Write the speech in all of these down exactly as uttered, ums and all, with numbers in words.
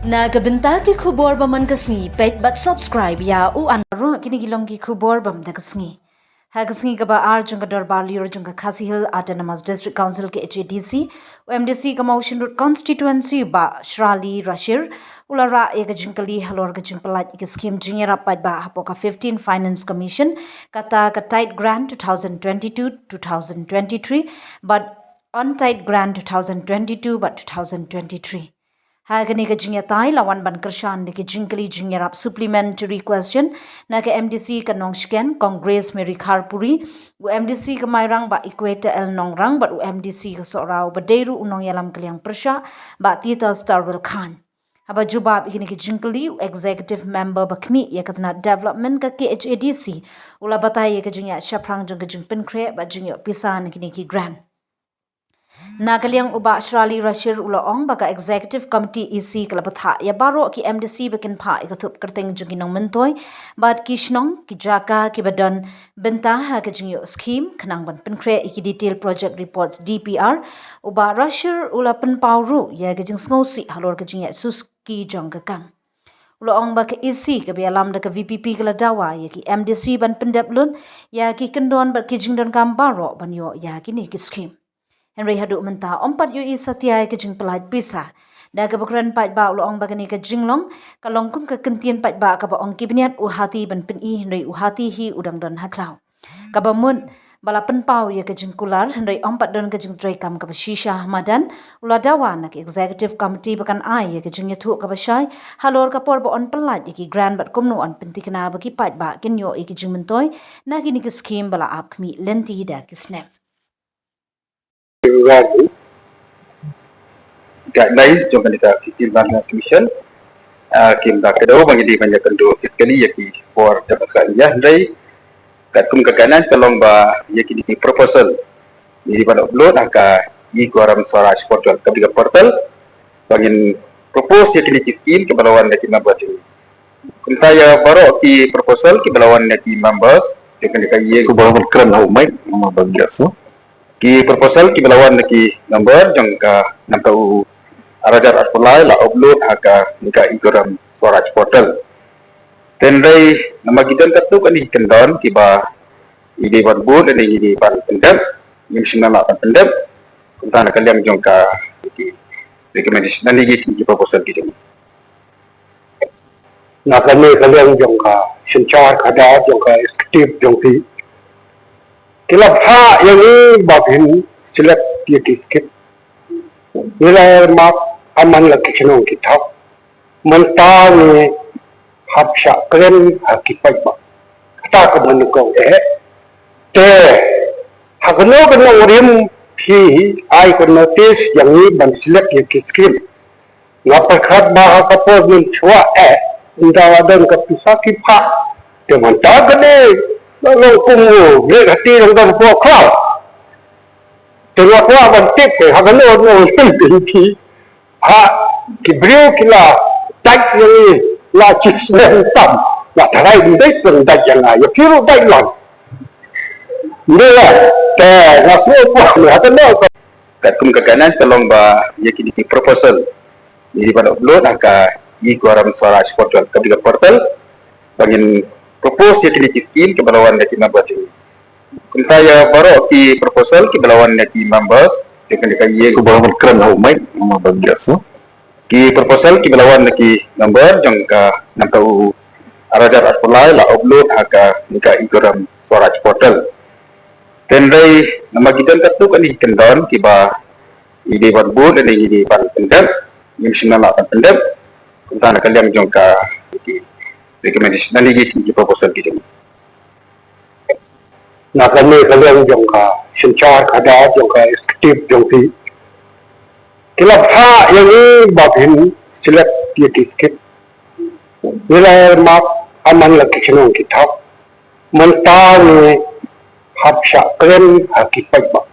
Na ka bynta ki khubor ba man ka sngi, peit bad subscribe ïa u an. Ruh kine ki long ki khubor ba man ka sngi. Ha ka sngi kaba ar jong ka Dorbar Lyiur jong ka Khasi Hills Autonomous District Council, K H A D C, u M D C ka Mawshynrut Constituency, Bah Shrali Rashir, u la rah ïa ka jingkylli halor ka jingpyllait ïa ka skim jingïarap paidbah hapoh ka fifteen Finance Commission, kata ka Tied Grant two thousand twenty-two two thousand twenty-three bad Untied Grant two thousand twenty-two bad two thousand twenty-three. Ha kane ka jingïatai la wan ban kyrshan da ka jingkylli jingïarap, supplementary question, na ka M D C ka Nongshken, Kong Grace Mary Kharpuri, u M D C ka Mairang, Bah Equator L Nongrang, bad u M D C ka Sohra uba dei ruh u nongïalam ka liang pyrshah, Bah Tita Starwell Chyne. Haba jubab ïa kane ka jingkylli, u Executive Member ba khmih ïa ka tnat Development ka K H A D C u la batai ïa ka jingïaid shaphrang jong ka jingpynkhreh bad jingïoh pisa na kine ki grant. Na ka liang u Bah Shrali Rashir u la ong ba ka Executive Committee E C ka la bthah ïa baroh ki M D C ba kin phah ïa ka thup kyrteng jong ki nongmyntoi bad ki shnong, ki jaka kiba don bynta ha ka jingïoh skim, khnang ban pynkhreh ïa ki Detailed Project Reports, D P R. U Bah Rashir u la pynpaw ruh ïa ka jingsngewsih halor ka jingïaid suski jong ka kam. U la ong ba ka E C kaba ïalam da ka V P P ka la dawa ïa ki M D C ban pyndep lut ïa ki kyndon bad ki jingdonkam baroh ban ïoh ïa kine ki skim. Hynrei haduh mynta ym pat ïohi satia ïa ka jingpyllait pisa. Da kaba kren paidbah u la ong ba kane ka jinglong ka long kum ka kyntien paidbah kaba ong, ki bniat u hati ban pyni, hynrei u hati hi u dang don ha khlaw. Kaba mut ba la pynpaw ïa ka jingkular, hynrei ym pat don ka jingtrei kam kaba shisha. Madan u la dawa na ka Executive Committee ba kan ai ïa ka jingïathuh kaba shai halor ka por ba yn pyllait ïa ki grant bad kumno yn pynthikna ba ki paidbah kin ïoh ïa ki jingmyntoi na kine ki skim ba la ap khmih lynti da ki snem. Guidelines jong kane ka fifteen Finance Commission, ah, kim da kdew ba ngi dei ban ïakynduh physically ïa ki por da ba ka ïa, hynrei katkum ka guidelines ka long ba ïa kine ki proposal ngi dei ban upload ha ka e-Garam Swaraj portal, ka dei ka portal ba ngin propose ïa kine ki skim kiba la wan na ki member. Kumta ïa baroh ki proposal kiba la wan na ki members jong kane ka ïing. Suba ban kren ha u mic, ma ban ïa so. Ki proposal kiba la wan na ki member jong ka, namar u ar hajar arphew lai la upload ha kane ka e-Garam Swaraj portal. Hynrei namar ki don katto katne ki kyndon kiba ngi dei ban bud, ngi dei ban pyndep, ngim shym la ban pyndep. Kumta na ka liang jong ka, ki recommendation, na ki, ki proposal ki jong, na kane ka liang jong ka synshar khadar jong ka executive jong ki, ki la phah ïa ngi ba ngin select ïa ki skim. Ngi la map, amman la ki shnong ki thok. Mynta ngi hap shah kren ha ki paidbah. Kata ka ban kong eh. Te ha kano kano rim phi ai ka notice ïa ngi ban select ïa ki skim. Nga pyrkhat ba ha ka por mynshuwa eh, ynda la don ka pisa ki phah. Te mynta ka dei la long kum u Great Hati dang don hapoh khlaw. Te nga kwah ban tip, eh, ha kano kano rim phi. Ha ki briew ki la dait ïa ngi la shi snem tam. La tharai ym dei pynban dait ïa nga, ïa phi ruh dait lang. Ym dei, eh, te nga sngewbha ne ha kano ka. Katkum ka guidelines ka long ba ïa kine ki proposal ngi dei ban upload ha ka e-Garam Swaraj portal, ka dei ka portal ba ngin propose ïa kine ki skim kiba la wan na ki member. Kumta ïa baroh ki proposal kiba la wan na ki members jong kane ka ïing. Suba ban kren ha u mic, ma ban ïa so. Ki proposal kiba la wan na ki member jong ka, namar u ar hajar arphew lai la upload ha kane ka e-Garam Swaraj portal. Hynrei namar ki don katto katne ki kyndon kiba ngi dei ban bud, ngi dei ban pyndep, ngim shym la ban pyndep. Kumta na ka liang jong ka, ki recommendation, na ki, ki proposal ki jong, na kane ka liang jong ka synshar khadar jong ka executive jong ki, ki la phah ïa ngi ba ngin select ïa ki skim. Ngi la map, amman la ki shnong ki thok. Mynta ngi hap shah kren ha ki paidbah.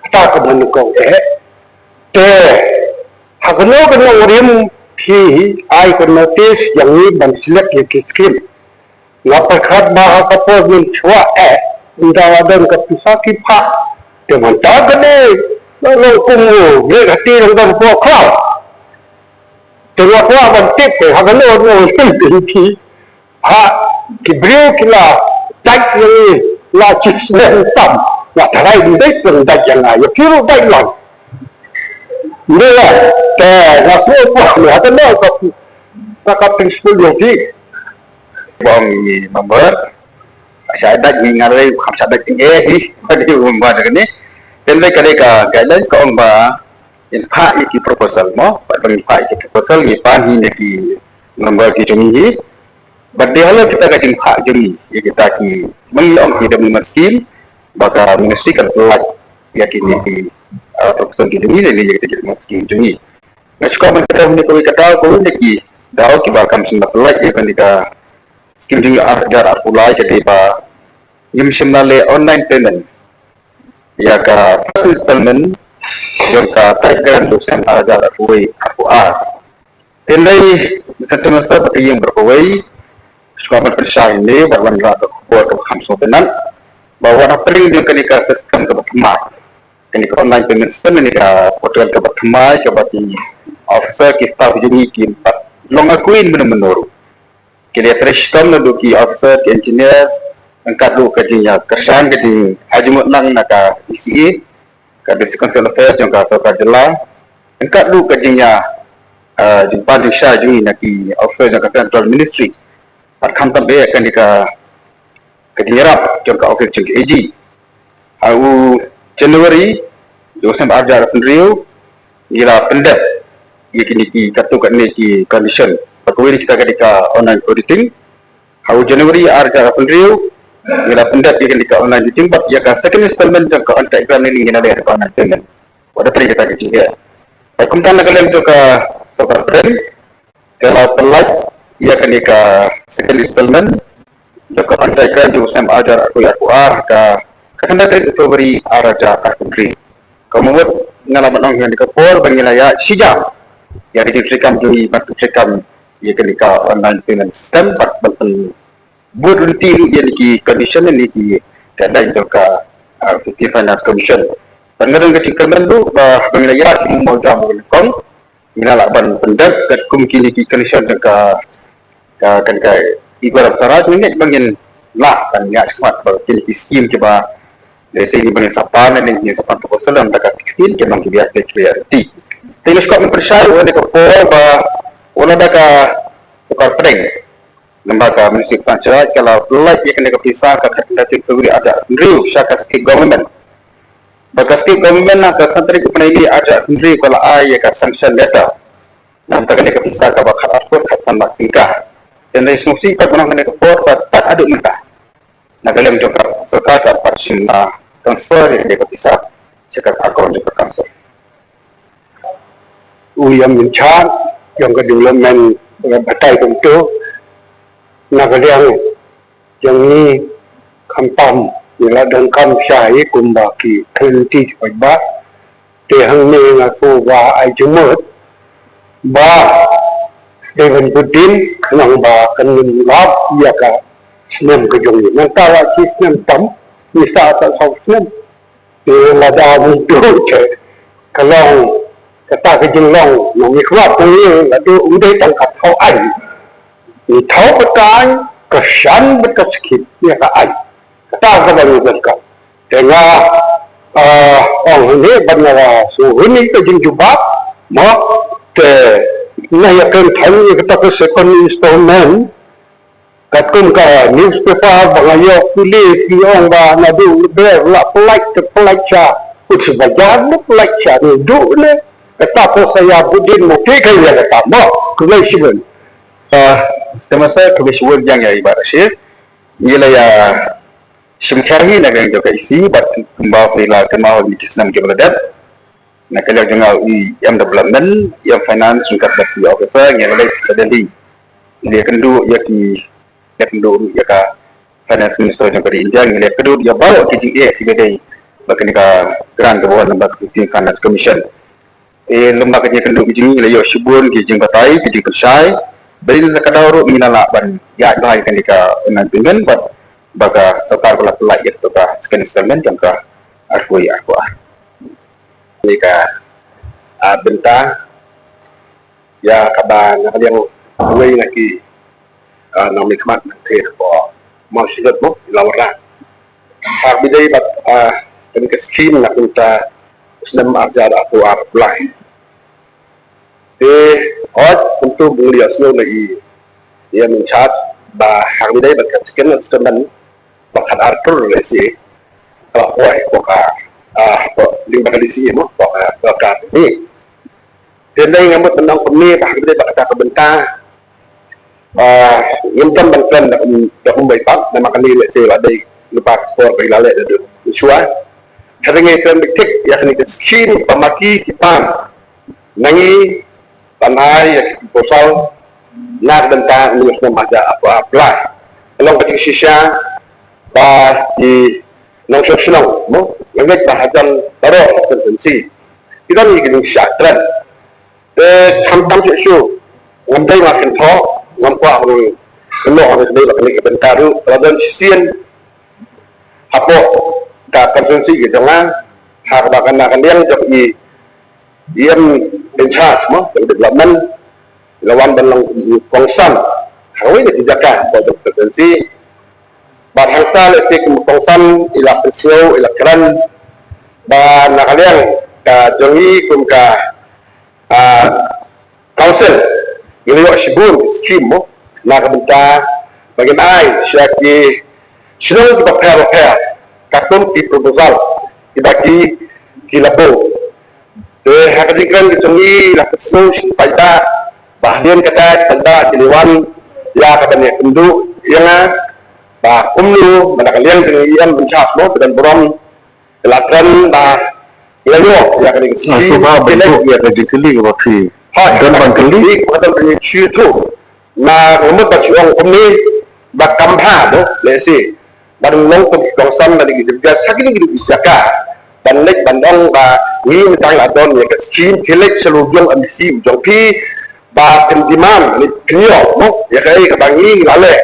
Kata ka ban kong eh. Te ha kano kano rim phi ai ka notice ïa ngi ban select ïa ki skim. Nga pyrkhat ba ha ka por mynshuwa eh, ynda la don ka pisa ki phah. Te mynta ka dei la long kum u Great Hati dang don hapoh khlaw. Te nga Kwah ban tip, eh, ha kano kano phi. Ha, ki briew ki la dait ïa ngi la shi snem tam. Nga tharai ym dei pynban dait ïa nga, ïa phi ruh dait lang. Ym dei, eh, te nga sngewbha ne ha kano ka, ka, ka principle ïa phi. Ba ong i member, sha dait ngi nga lei, kham sha dait ngi, eh, ba dei member da kane. Te lei ka dei ka guidelines ka ong ba ngin phah ïa ki proposal mo, ba ngin phah ïa ki proposal ngi pan hi na ki member ki jong ngi. Bad dei halor kita ka jingphah jong ngi ïa kita ki, ba ngi ong ki development scheme, ba ka ministry kan pynlait ïa kine ki, ah, proposal ki jong ngi ne ïa kita ki development scheme jong ngi. Nga shu kwah ban kdew hangne kawei ka daw, kawei na ki daw kiba kam shym la pynlait ïa kane ka skim jong ngi ar hajar arphew lai ka dei ba ngim shym la leh online payment ïa ka first installment jong ka tied grant jong u snem ar hajar arphew wei arphew ar. Hynrei, sa tang sa ba ka ïing ba kawei, shuwa ban pynshai ne, ba wan la ka khubor kaba kham sngewtynnat, ba wat hapdeng jong kane ka system kaba thymmai, kane ka online payment system, kane ka portal kaba thymmai, kaba ki officer, ki staff jong ngi ki pat long acquaint mynno mynno ruh. Ki la trei shitom naduh ki officer, ki engineer, ryngkat ruh ka jingïakyrshan, ka jingïajngoh lang na ka D C A, ka District Council Affairs jong ka sorkar jylla, ryngkat ruh ka jingïa, eh, jingpan jingshai jong ngi na ki officer jong ka Central Ministry. Bad khamtam eh kane ka, ka jingïarap jong ka office jong ka A G. Ha u January jong u snem ar hajar arphew hynriew, ngi la pyndep ïa kine ki katto katne ki condition. Ba kawei na kita ka dei ka online auditing. Ha u January ar hajar arphew hynriew, ngi la pyndep ïa kane ka online auditing bad ïa ka second installment jong ka on-site grant ngi la leh ka online payment. Wat hapdeng kita ki jingeh. Bad kumta na ka liang jong ka sorkar pdeng, ka la pynlait ïa kane ka second installment jong ka on-site grant jong u snem ar hajar arphew ar, ka, ka khyndai tarik February ar hajar arphew hynriew. Ka mut nga la ban ong ha kane ka por ba ngi la ïa shijam ïa ka jingtrei kam jong ngi ban trei kam ïa kane ka online payment system bad ban pynbud lynti ruh ïa kine ki condition ne ki guideline jong ka, ah, Fifty Finance Commission. Bad nga don ka jingkyrmen ruh ba, ba ngi la ïa shim mawjam ruh nyngkong, ngi la lah ban pyndep katkum kine ki condition jong ka, ka, kan ka Igor Amsara, ngi ngeit ba ngin lah ban ïa smat ba kine ki scheme kiba lehse ngi ba ngin sa pan ne ngin sa pan proposal ynda ka ktien ki nong ki biang ki priority. Te ngi sngewbha ban pynshai ïa ka por ba ynda ka sorkar pdeng, namar ka Ministry of Finance ka la pynlait ïa kane ka pisa ka khatar February ar hajar arphew hynriew sha ka state government. Ba ka state government ha ka san tarik u bnai May ar hajar arphew hynriew ka la ai ïa ka sanction letter. Namar kane ka pisa kaba khatar arphew khatsan lak tyngka. Te ngi sngewsih pat ba na kane ka por ba tad haduh mynta na ka liang jong ka sorkar ka pat shym la transfer ïa kane ka pisa sha ka account jong ka council. U ïam bynchak jong ka development ka batai kumto, na ka liang jong ngi khamtam ngi la donkam shai kumba ki thirty paidbah. Te hangne nga sngewbha ai jingmut ba dei ban bud dien khnang ba kan nym lap ïa ka snem ka jong ngi. Nangta la shi snem tam, ngi sah sa saw snem. Te lada ngi duh te ka long kata ka jinglong nongmihkhmat nongïing, lada ym dei tang ka thaw aiñ, ngi thaw ka aiñ, ka shan bad ka skit ïa ka aiñ. Kata kaba ngi donkam. Te nga, ah, ong hangne bad nga la shu hun ïa ka jingjubab mo, te na ïa kren than ïa kata ka second installment. Katkum ka newspaper ba nga ïoh pule ki ong ba naduh u Ber la pynlait te pynlait sha, u Sbajar la pynlait sha, ne duh ne kata ko sa ïa bud dien mo, te ka ïa kata mo. Khublei shibun. Ah, te masa khublei shibun ïa i Bah Rashid. Ngi la ïa shim khia hi na ka liang jong ka E C bad kumba phi la kynmaw ha kine ki snem kiba la dep. Na ka liang jong nga u E M Development, E M Finance ryngkat bad ki officer ngi la leit sha Delhi. Ngi la ïakynduh ïa ki, ïakynduh ruh ïa ka Finance Minister jong ka ri India, ngi la ïakynduh ïa baroh ki jingeh kiba dei bad kane ka grant kaba wan na ka Fifteen Finance Commission. Eh, lem bad ka jingkynduh ka jong ngi la ïoh shibun ki jingbatai, ki jingpynshai. Bad ïa ka daw ruh ngi la lah ban ïaid bha ïa kane ka online payment bad ba ka sorkar ka la pynlait ïa ka second installment jong ka arphew arphew ar. Kane ka, ah, bynta ïa kaba na ka liang uwei na ki, ah, nongmihkhmat nangtei hapoh Mawshynrut mo, i Lawra. Ha kaba ïadei bad, ah, kane ka skim na ka bynta u snem arhajar arphew ar lai. Te hooid kumta ba ngi la ïohsngew na i, i M in charge ba ha kaba ïadei bad ka second installment ba khatar klur lehse ka la poi hapoh ka, ah, hapoh lyngba ka D C mo, hapoh ka sorkar ni. Te dei nga mut ban ong kumne ba ha kaba ïadei bad kata ka bynta, ah, ngim don ban kren da kum, da kumba i pap, namar kane lehse la dei lypa ka por ba i la leh da dei shuwa. Hynrei ngi kren beit thik ïa kane ka skim ba ma ki ki pan na ngi ban ai ïa ki proposal na ka bynta u snem arhajar arphew ar lai. Ka long ka jingshisha ba ki nongshong shnong mo, nga ngeit ba hajan baroh ka constituency ki don ïa ki jingshisha kren. Te khamtam shuh shuh ngam dei ban kynthoh, ngam kwah ban kynnoh ha kane ka bynta ruh, la don shisien hapoh ka constituency ka jong nga ha kaba ka na ka liang jong i, i M in charge mo jong development, i la wan ban long kongsan ha kawei na ki jaka hapoh jong ka constituency. Bad hangta lehse kum kongsan i la pynsngew, i la kren ba na ka liang ka jong i kum ka, ah, council ngi la ïoh shibun skim mo na ka bynta ba ngin ai sha ki shnong kiba pher bapher katkum ki proposal kiba ki, ki la buh. Te ha ka jingkren ka jong ngi la pynsngew sha ki paidbah ba hadien kata ki paidbah ki la wan ïa ka ban ïakynduh ïa nga ba kumno ba na ka liang jong i M in charge mo ba don burom, la kren ba la ïoh ïa kane ka skim. Sngewbha ban duh ïa ka jingkylli kaba phi don ban kylli. Ba don ban ïa shu tu na ka mut ba shu ong kumne ba kam bha mo lehse ban long kum ki kongsan lane ki jingbiang ha kine ki jaka ban leit ban ong ba ngi mynta la don ïa ka skim, phi leit sha la u jong M D C u jong phi ba phin demand lane phin ïoh mo ïa kaei kaba ngi la leh.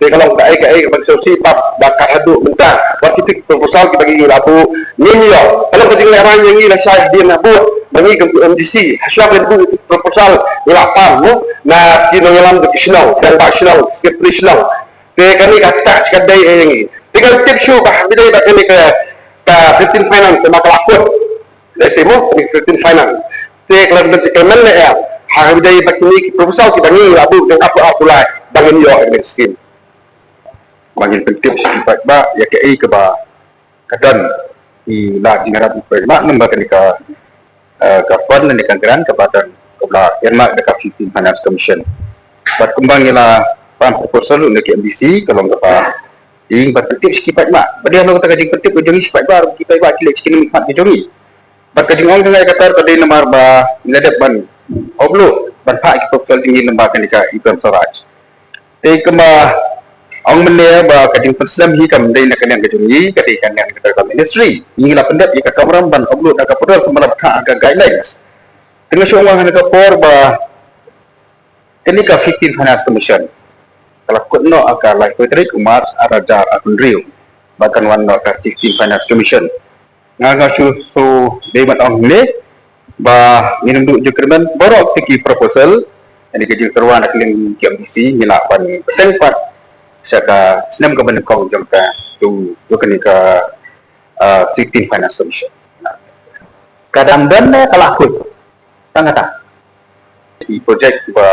Te ka long kaei kaei kaba sngewsih pat ba kat haduh mynta wat kito ki proposal kiba ngi la buh ngim ïoh. Ka long ka jinglehrain ïa ngi lashai hadien ha buh ba ngi kum ki M D C ha shuwa ban buh proposal ngi la pan mo na ki nongïalam jong ki shnong, rangbah shnong, secretary shnong. Te kane ka ktah shi ka dei ïa ngi. Te ngan tip shuh ba ha kaba ïadei bad kane ka, ka fifteen finance ma ka la kut. Lehse mo kane ka fifteen finance. Te ka la dei ka man leh ïa ha kaba ïadei bad kine ki proposal kiba ngi la buh jong arphew arphew lai ba ngin ïoh ïa kane ka skim. Ba ngin pyntip sha ki paidbah ïa kaei kaba ka don, i la jingïarap i paidbah namar kane ka, eh, ka fund lane ka grant kaba don kaba la earmark da ka Fifteen Finance Commission. Bad kumba ngi la pan proposal ruh na ki M D C ka long kaba ïing ban pyntip sha ki paidbah. Ba dei halor kata ka jingpyntip ka jong ngi sha ki paidbah, ki paidbah ki leh sha ki nongmihkhmat ka jong ngi. Bad ka jingong jong nga ïa kata ka dei namar ba ngi la dep ban upload ban phah ki proposal jong ngi lyngba kane ka e-Gram Swaraj. Te kumba ong mynne ba ka jingpynslem hi kam dei na ka liang ka jong ngi, ka dei ka liang ka ministry. Ngi la pyndep ïa ka kamram ban upload ha ka portal kumba la phah ha ka guidelines. Te nga shu ong ha kane ka por ba kane ka Fifteen Finance Commission ka la kut noh ha ka laiphew tarik u March arhajar arphew hynriew. Ba kan wan noh ka Sixteen Finance Commission. Nga nga shu shu dei ban ong ne ba ngin ym duh jingkyrmen baroh ki proposal. Ani ka jingsyrwa na ka liang ki M D C ngi lah ban bteng pat sha ka snem kaba nyngkong jong ka jong jong kane ka, ah, Sixteen Finance Commission. Ka dang don ne ka la kut? Tang kata. I project ba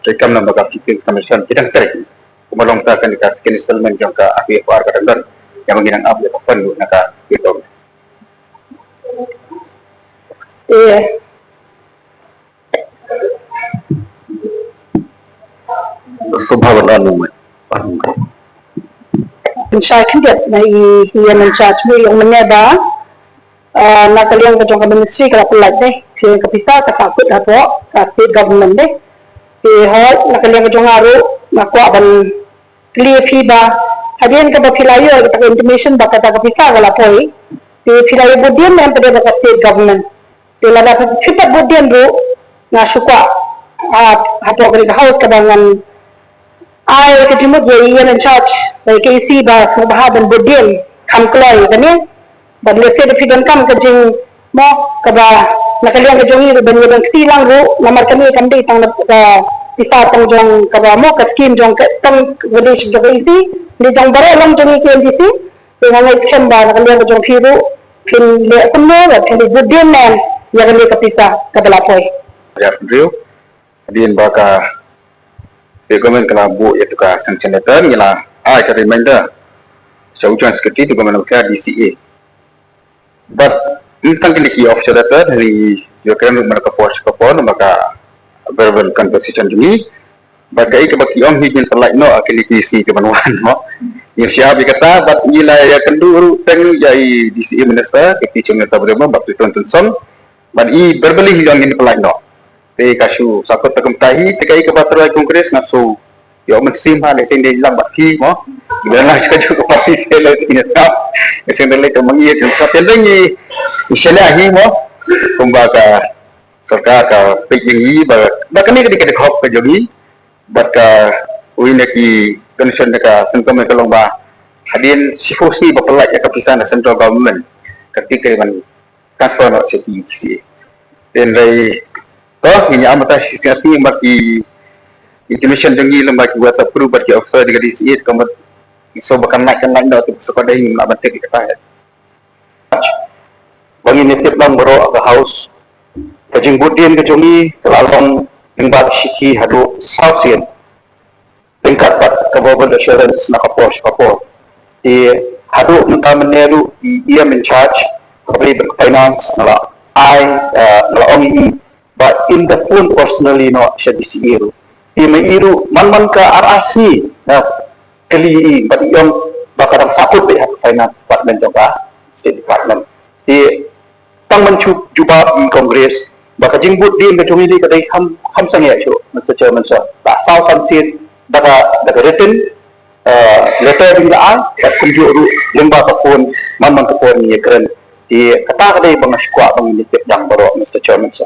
treikam na ka Fifteen Commission ki dang trei. Kumba long ta kane ka second installment jong ka R P F R ka dang don. Ïa ba ngi dang ap ïa ka fund na ka state government. Te sngewbha ban ong mo. Pynshai khyndiat na i, i M in charge mo, i ong mynne ba, ah, na ka liang ka jong ka ministry ka la pynlait de, ka pisa ka sah kut hapoh ka state government de. Te hooid na ka liang ka jong nga ruh nga kwah ban kylli ïa phi ba hadien kaba phi la ïoh ïa kata ka intimation ba kata ka pisa ka la poi, te phi la ïoh bud dien ne em pat da ka state government? Te lada phi pat bud dien ruh nga shu kwah ha, hapoh kane ka house kaba ngan ai ka jingmut ïa i M in charge bad i K E C ba sngewbha ban bud dien kham kloi kane. Bad lehse da phi donkam ka jingmut kaba Na ka liang ka jong ngi ruh ban ïa ban kti lang ruh, namar kane kam dei tang na ka pisa tang jong kaba mo ka skim jong ka tang ka dei jong ka E C, dei jong baroh lang jong ngi ki M D C. Te nga ngeit skhem ba na ka liang ka jong phi ruh phin leh kumno ba phin leh bud dien men ïa kane ka pisa kaba la poi. Ïa phi ruh. Hadien ba ka government ka la buh ïa tu ka sanction letter, ngi la ai ka reminder sha u Joint Secretary to government of D C A. But ym tang kine ki official letter, ngi ïa kren ruh man ka por sha ka por, man ka verbal conversation jong ngi. But kaei kaba ki ong hi, ngin pyllait noh ïa kine ki C kiban wan noh. Ngim shah ïa kata, but ngi la ïakynduh ruh teng ïa i D C A minister, ka teaching minister ba dei ba, Bah Prestone Tynsong. But i verbally hi ong ngin pyllait noh. Te ka shu sahkut ta kumta hi, te kaei kaba trai Congress nga shu ïoh mynsiem ha, lehse dei lang bad phi mo. Ïa nga shu ka party te leh ïa nga. Lehse dei leh ka mangi ïa ka te leh ngi, ngi shu leh hi mo. Kumba ka sorkar ka peit ïa ngi ba, ba kane ka dei ka dei ka hok ka jong ngi. Bad ka, uwei na ki condition na ka sengkam ka long ba hadien shiphew sngi ba pyllait ïa ka pisa na central government, ka tip ka ban transfer noh sha ki D C A. Hynrei to ngin ïa am bata shi sngi, shi sngi ba ki, ki commission jong ngi lem bad ki waterproof bad ki officer jong ka D C A ka mut, so ba kan lait, kan lait noh, te so ka dei ngim lah ban tip ïa kata. Ba ngin ïa tip lang baroh ha ka House, ka jingbud dien ka jong ngi ka la long lyngba ki shithi haduh saw sien, ryngkat bad ka verbal assurance na ka por sha ka por. Te haduh mynta mynne ruh i E M in charge kaba dei bad ka finance nga la ai, eh, nga la ong ïa i ba in da phone personally noh sha D C A ruh. Te ma i ruh man man ka ar ar sngi nga kylli ïa i bad i ong ba ka dang sahkut beit ha ka finance department jong ka state department. Te tang ban shu jubab ïa i Congress ba ka jingbud dien ka jong ngi ka dei kham, kham sangeh shuh, Mister Chairman Sir. Ba saw san sien da ka, da ka written, eh, letter ba ngi la ai, bad kumjuh ruh lyngba ka phone, man man ka phone ngi ïa kren. Te kata ka dei ba nga shu kwah ba ngin ïa tip lang baroh, Mister Chairman Sir.